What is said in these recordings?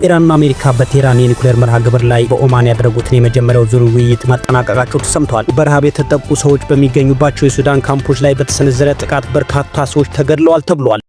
ኢራንና አሜሪካ በቴህራን የኒውክሌር መርሃ ግብር ላይ በኦማን ያደረጉትን የመጀመሪያው ዙር ውይይት ማጠናቀቃቸው ተሰምተዋል። በረሃብ የተጠቁ ሰዎች በሚገኙባቸው የሱዳን ካምፖች ላይ በተሰነዘረ ጥቃት በርካታ ሰዎች ተገድለዋል ተብሏል።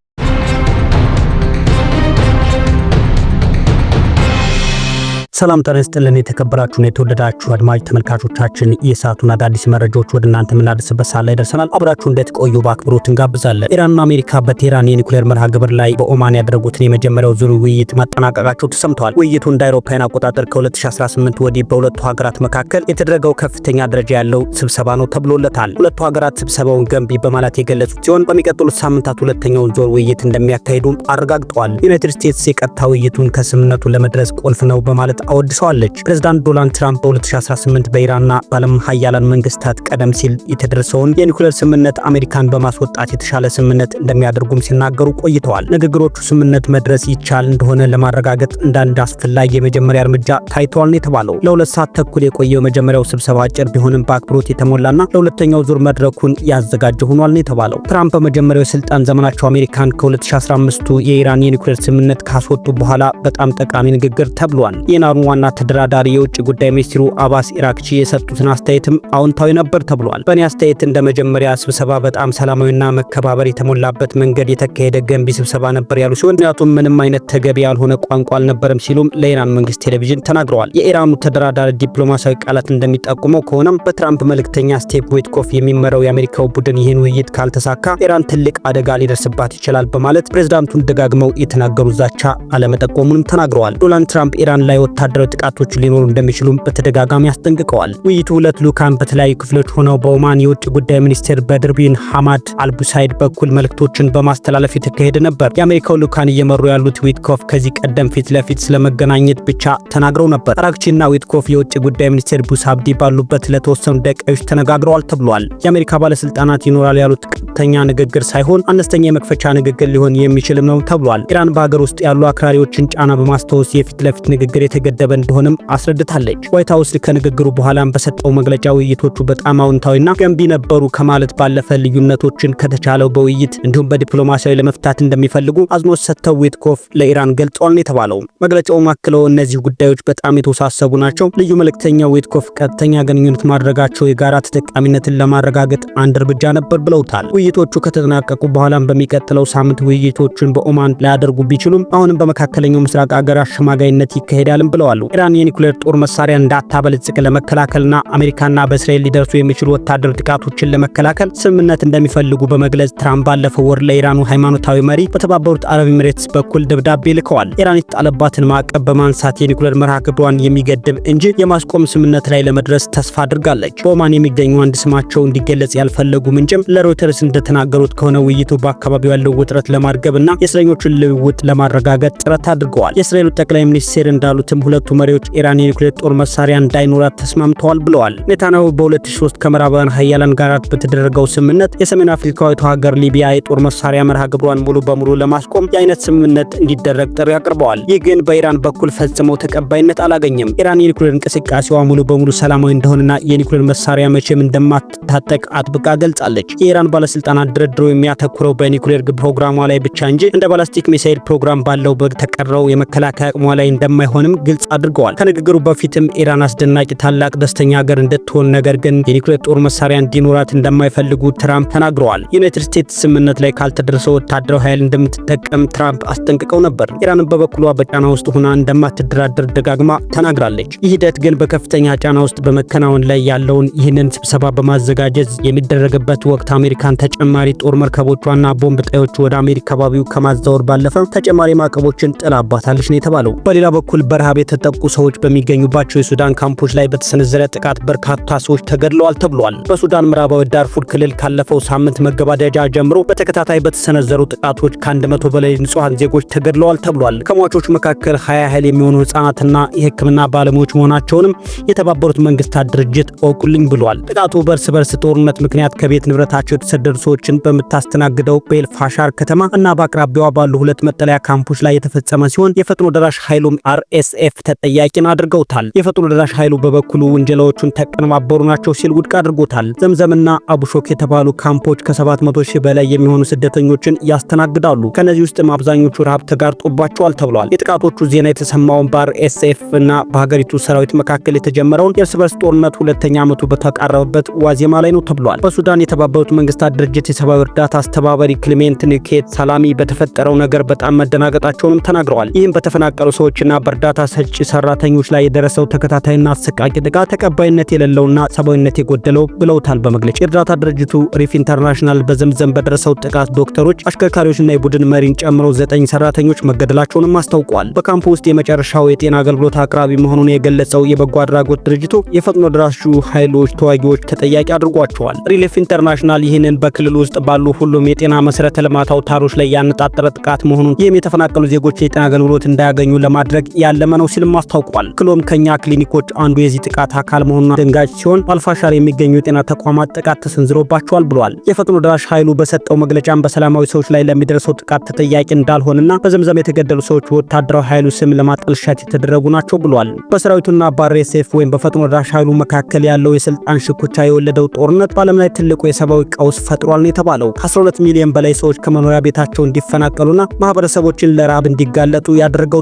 ሰላም ጤና ይስጥልን። የተከበራችሁና የተወደዳችሁ አድማጭ ተመልካቾቻችን፣ የሰዓቱን አዳዲስ መረጃዎች ወደ እናንተ የምናደርስበት ሰዓት ላይ ደርሰናል። አብራችሁ እንድትቆዩ በአክብሮት እንጋብዛለን። ኢራንና አሜሪካ በቴህራን የኒውክሌር መርሃ ግብር ላይ በኦማን ያደረጉትን የመጀመሪያው ዙር ውይይት ማጠናቀቃቸው ተሰምተዋል። ውይይቱ እንደ አውሮፓውያን አቆጣጠር ከ2018 ወዲህ በሁለቱ ሀገራት መካከል የተደረገው ከፍተኛ ደረጃ ያለው ስብሰባ ነው ተብሎለታል። ሁለቱ ሀገራት ስብሰባውን ገንቢ በማለት የገለጹት ሲሆን፣ በሚቀጥሉት ሳምንታት ሁለተኛውን ዙር ውይይት እንደሚያካሂዱም አረጋግጠዋል። ዩናይትድ ስቴትስ የቀጥታ ውይይቱን ከስምምነቱ ለመድረስ ቁልፍ ነው በማለት አወድሰዋለች። ፕሬዝዳንት ዶናልድ ትራምፕ በ2018 በኢራንና በዓለም ሀያላን መንግስታት ቀደም ሲል የተደረሰውን የኒውክሌር ስምምነት አሜሪካን በማስወጣት የተሻለ ስምምነት እንደሚያደርጉም ሲናገሩ ቆይተዋል። ንግግሮቹ ስምምነት መድረስ ይቻል እንደሆነ ለማረጋገጥ እንዳንድ አስፈላጊ የመጀመሪያ እርምጃ ታይተዋል ነው የተባለው። ለ2 ሰዓት ተኩል የቆየው የመጀመሪያው ስብሰባ አጭር ቢሆንም በአክብሮት የተሞላና ለሁለተኛው ዙር መድረኩን ያዘጋጀ ሆኗል ነው የተባለው። ትራምፕ በመጀመሪያው የስልጣን ዘመናቸው አሜሪካን ከ2015ቱ የኢራን የኒውክሌር ስምምነት ካስወጡ በኋላ በጣም ጠቃሚ ንግግር ተብሏል። የኢራኑ ዋና ተደራዳሪ የውጭ ጉዳይ ሚኒስትሩ አባስ ኢራክቺ የሰጡትን አስተያየትም አዎንታዊ ነበር ተብሏል። በእኔ አስተያየት እንደ መጀመሪያ ስብሰባ በጣም ሰላማዊና መከባበር የተሞላበት መንገድ የተካሄደ ገንቢ ስብሰባ ነበር ያሉ ሲሆን፣ ምክንያቱም ምንም አይነት ተገቢ ያልሆነ ቋንቋ አልነበረም ሲሉም ለኢራን መንግስት ቴሌቪዥን ተናግረዋል። የኢራኑ ተደራዳሪ ዲፕሎማሲያዊ ቃላት እንደሚጠቁመው ከሆነም፣ በትራምፕ መልእክተኛ ስቴቭ ዊትኮፍ የሚመራው የአሜሪካው ቡድን ይህን ውይይት ካልተሳካ ኢራን ትልቅ አደጋ ሊደርስባት ይችላል በማለት ፕሬዝዳንቱን ደጋግመው የተናገሩት ዛቻ አለመጠቆሙንም ተናግረዋል። ዶናልድ ትራምፕ ኢራን ላይ ወታደራዊ ጥቃቶች ሊኖሩ እንደሚችሉም በተደጋጋሚ አስጠንቅቀዋል። ውይይቱ ሁለት ልዑካን በተለያዩ ክፍሎች ሆነው በኦማን የውጭ ጉዳይ ሚኒስቴር በድር ቢን ሐማድ አልቡሳይድ በኩል መልእክቶችን በማስተላለፍ የተካሄደ ነበር። የአሜሪካው ልዑካን እየመሩ ያሉት ዊትኮፍ ከዚህ ቀደም ፊት ለፊት ስለመገናኘት ብቻ ተናግረው ነበር። አራግቺና ዊትኮፍ የውጭ ጉዳይ ሚኒስቴር ቡሳብዲ ባሉበት ለተወሰኑ ደቂቃዎች ተነጋግረዋል ተብሏል። የአሜሪካ ባለስልጣናት ይኖራል ያሉት ቀጥተኛ ንግግር ሳይሆን አነስተኛ የመክፈቻ ንግግር ሊሆን የሚችልም ነው ተብሏል። ኢራን በሀገር ውስጥ ያሉ አክራሪዎችን ጫና በማስታወስ የፊት ለፊት ንግግር የተገደበ እንደሆነም አስረድታለች። ዋይት ሀውስ ከንግግሩ በኋላም በሰጠው መግለጫ ውይይቶቹ በጣም አዎንታዊና ገንቢ ነበሩ ከማለት ባለፈ ልዩነቶችን ከተቻለው በውይይት እንዲሁም በዲፕሎማሲያዊ ለመፍታት እንደሚፈልጉ አጽንኦት ሰጥተው ዊትኮፍ ለኢራን ገልጸዋል ነው የተባለው። መግለጫውም አክለው እነዚህ ጉዳዮች በጣም የተወሳሰቡ ናቸው። ልዩ መልእክተኛው ዊትኮፍ ቀጥተኛ ግንኙነት ማድረጋቸው የጋራ ተጠቃሚነትን ለማረጋገጥ አንድ እርምጃ ነበር ብለውታል። ውይይቶቹ ከተጠናቀቁ በኋላም በሚቀጥለው ሳምንት ውይይቶቹን በኦማን ላያደርጉ ቢችሉም አሁንም በመካከለኛው ምስራቅ አገር አሸማጋይነት ይካሄዳልም ብለዋል። ኢራን የኒውክሌር ጦር መሳሪያ እንዳታበለጽግ ለመከላከልና አሜሪካና በእስራኤል ሊደርሱ የሚችሉ ወታደራዊ ጥቃቶችን ለመከላከል ስምምነት እንደሚፈልጉ በመግለጽ ትራምፕ ባለፈው ወር ለኢራኑ ሃይማኖታዊ መሪ በተባበሩት አረብ ኤሚሬትስ በኩል ደብዳቤ ልከዋል። ኢራን የተጣለባትን ማዕቀብ በማንሳት የኒውክሌር መርሃ ግብሯን የሚገድብ እንጂ የማስቆም ስምምነት ላይ ለመድረስ ተስፋ አድርጋለች። በኦማን የሚገኙ አንድ ስማቸው እንዲገለጽ ያልፈለጉ ምንጭም ለሮይተርስ እንደተናገሩት ከሆነ፣ ውይይቱ በአካባቢው ያለው ውጥረት ለማርገብና የእስረኞቹን ልውውጥ ለማረጋገጥ ጥረት አድርገዋል። የእስራኤሉ ጠቅላይ ሚኒስቴር እንዳሉትም ሁለቱ መሪዎች ኢራን የኒውክሌር ጦር መሳሪያ እንዳይኖራት ተስማምተዋል ብለዋል። ኔታንያሁ በ2003 ከምዕራባውያን ሀያላን ጋር በተደረገው ስምምነት የሰሜን አፍሪካዊቷ ሀገር ሊቢያ የጦር መሳሪያ መርሃ ግብሯን ሙሉ በሙሉ ለማስቆም የአይነት ስምምነት እንዲደረግ ጥሪ አቅርበዋል። ይህ ግን በኢራን በኩል ፈጽሞ ተቀባይነት አላገኘም። ኢራን የኒውክሌር እንቅስቃሴዋ ሙሉ በሙሉ ሰላማዊ እንደሆነና የኒውክሌር መሳሪያ መቼም እንደማትታጠቅ አጥብቃ ገልጻለች። የኢራን ባለስልጣናት ድርድሩ የሚያተኩረው በኒውክሌር ፕሮግራሟ ላይ ብቻ እንጂ እንደ ባላስቲክ ሚሳይል ፕሮግራም ባለው በተቀረው የመከላከያ አቅሟ ላይ እንደማይሆንም ግልጽ አድርገዋል። ከንግግሩ በፊትም ኢራን አስደናቂ፣ ታላቅ፣ ደስተኛ ሀገር እንድትሆን ነገር ግን የኒውክሌር ጦር መሳሪያ እንዲኖራት እንደማይፈልጉ ትራምፕ ተናግረዋል። ዩናይትድ ስቴትስ ስምምነት ላይ ካልተደረሰ ወታደራዊ ኃይል እንደምትጠቀም ትራምፕ አስጠንቅቀው ነበር። ኢራን በበኩሏ በጫና ውስጥ ሆና እንደማትደራደር ደጋግማ ተናግራለች። ይህ ሂደት ግን በከፍተኛ ጫና ውስጥ በመከናወን ላይ ያለውን ይህንን ስብሰባ በማዘጋጀት የሚደረግበት ወቅት አሜሪካን ተጨማሪ ጦር መርከቦቿና ቦምብ ጣዮች ወደ አካባቢው ከማዛወር ባለፈ ተጨማሪ ማዕቀቦችን ጥላባታለች ነው የተባለው። በሌላ በኩል በረሃብ የተጠቁ ሰዎች በሚገኙባቸው የሱዳን ካምፖች ላይ በተሰነዘረ ጥቃት በርካታ ሰዎች ተገድለዋል ተብሏል። በሱዳን ምዕራባዊ ዳርፉር ክልል ካለፈው ሳምንት መገባደጃ ጀምሮ በተከታታይ በተሰነዘሩ ጥቃቶች ከ100 በላይ ንጹሐን ዜጎች ተገድለዋል ተብሏል። ከሟቾቹ መካከል 20 ያህል የሚሆኑ ህጻናትና የሕክምና ባለሙያዎች መሆናቸውንም የተባበሩት መንግስታት ድርጅት እወቁልኝ ብሏል። ጥቃቱ በእርስ በርስ ጦርነት ምክንያት ከቤት ንብረታቸው የተሰደዱ ሰዎችን በምታስተናግደው በኤልፋሻር ከተማ እና በአቅራቢያዋ ባሉ ሁለት መጠለያ ካምፖች ላይ የተፈጸመ ሲሆን፣ የፈጥኖ ደራሽ ኃይሉም አርኤስኤፍ ተጠያቂን አድርገውታል። የፈጥኖ ደራሽ ኃይሉ በበኩሉ ውንጀላዎቹን ተቀነባበሩ ናቸው ሲል ውድቅ አድርጎታል። ዘምዘምና አቡሾክ የተባሉ ካምፖች ከ700 ሺህ በላይ የሚሆኑ ስደተኞችን ያስተናግዳሉ። ከነዚህ ውስጥም አብዛኞቹ ረሃብ ተጋርጦባቸዋል ተብሏል። የጥቃቶቹ ዜና የተሰማውን በአርኤስኤፍ እና በሀገሪቱ ሰራዊት መካከል የተጀመረውን የእርስ በርስ ጦርነት ሁለተኛ ዓመቱ በተቃረበበት ዋዜማ ላይ ነው ተብሏል። በሱዳን የተባበሩት መንግስታት ድርጅት የሰብአዊ እርዳታ አስተባባሪ ክሊሜንት ኒኬት ሳላሚ በተፈጠረው ነገር በጣም መደናገጣቸውንም ተናግረዋል። ይህም በተፈናቀሉ ሰዎችና በእርዳታ ሰጪ ሰራተኞች ላይ የደረሰው ተከታታይና አሰቃቂ ጥቃት ተቀባይነት የሌለውና ሰብአዊነት የጎደለው ብለውታል። በመግለጫ የእርዳታ ድርጅቱ ሪሊፍ ኢንተርናሽናል በዘምዘም በደረሰው ጥቃት ዶክተሮች፣ አሽከርካሪዎችና የቡድን መሪን ጨምሮ 9 ሰራተኞች መገደላቸውንም አስታውቋል። በካምፑ ውስጥ የመጨረሻው የጤና አገልግሎት አቅራቢ መሆኑን የገለጸው የበጎ አድራጎት ድርጅቱ የፈጥኖ ደራሹ ኃይሎች ተዋጊዎች ተጠያቂ አድርጓቸዋል። ሪሊፍ ኢንተርናሽናል ይህንን በክልሉ ውስጥ ባሉ ሁሉም የጤና መሰረተ ልማት አውታሮች ላይ ያነጣጠረ ጥቃት መሆኑን፣ ይህም የተፈናቀሉ ዜጎች የጤና አገልግሎት እንዳያገኙ ለማድረግ ያለመ ነው ሲልም አስታውቋል። ክሎም ከኛ ክሊኒኮች አንዱ የዚህ ጥቃት አካል መሆኑን ደንጋጭ ሲሆን በአልፋሻር የሚገኙ የጤና ተቋማት ጥቃት ተሰንዝሮባቸዋል ብሏል። የፈጥኖ ደራሽ ኃይሉ በሰጠው መግለጫም በሰላማዊ ሰዎች ላይ ለሚደርሰው ጥቃት ተጠያቂ እንዳልሆነና በዘምዘም የተገደሉ ሰዎች በወታደራዊ ኃይሉ ስም ለማጠልሸት የተደረጉ ናቸው ብሏል። በሰራዊቱና በአርኤስኤፍ ወይም በፈጥኖ ደራሽ ኃይሉ መካከል ያለው የስልጣን ሽኩቻ የወለደው ጦርነት በዓለም ላይ ትልቁ የሰብአዊ ቀውስ ፈጥሯል ነው የተባለው። ከ12 ሚሊዮን በላይ ሰዎች ከመኖሪያ ቤታቸው እንዲፈናቀሉና ማህበረሰቦችን ለረሃብ እንዲጋለጡ ያደረገው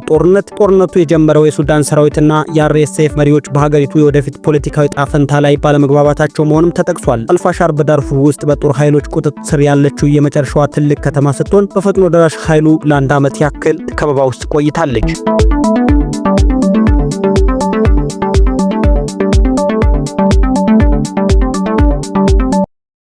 ጦርነቱ የጀመረው የሱዳን ሰራዊትና የአርኤስኤፍ መሪዎች በሀገሪቱ የወደፊት ፖለቲካዊ እጣፈንታ ላይ ባለመግባባታቸው መሆኑም ተጠቅሷል። አልፋሻር በዳርፉር ውስጥ በጦር ኃይሎች ቁጥጥር ስር ያለችው የመጨረሻዋ ትልቅ ከተማ ስትሆን በፈጥኖ ደራሽ ኃይሉ ለአንድ ዓመት ያክል ከበባ ውስጥ ቆይታለች።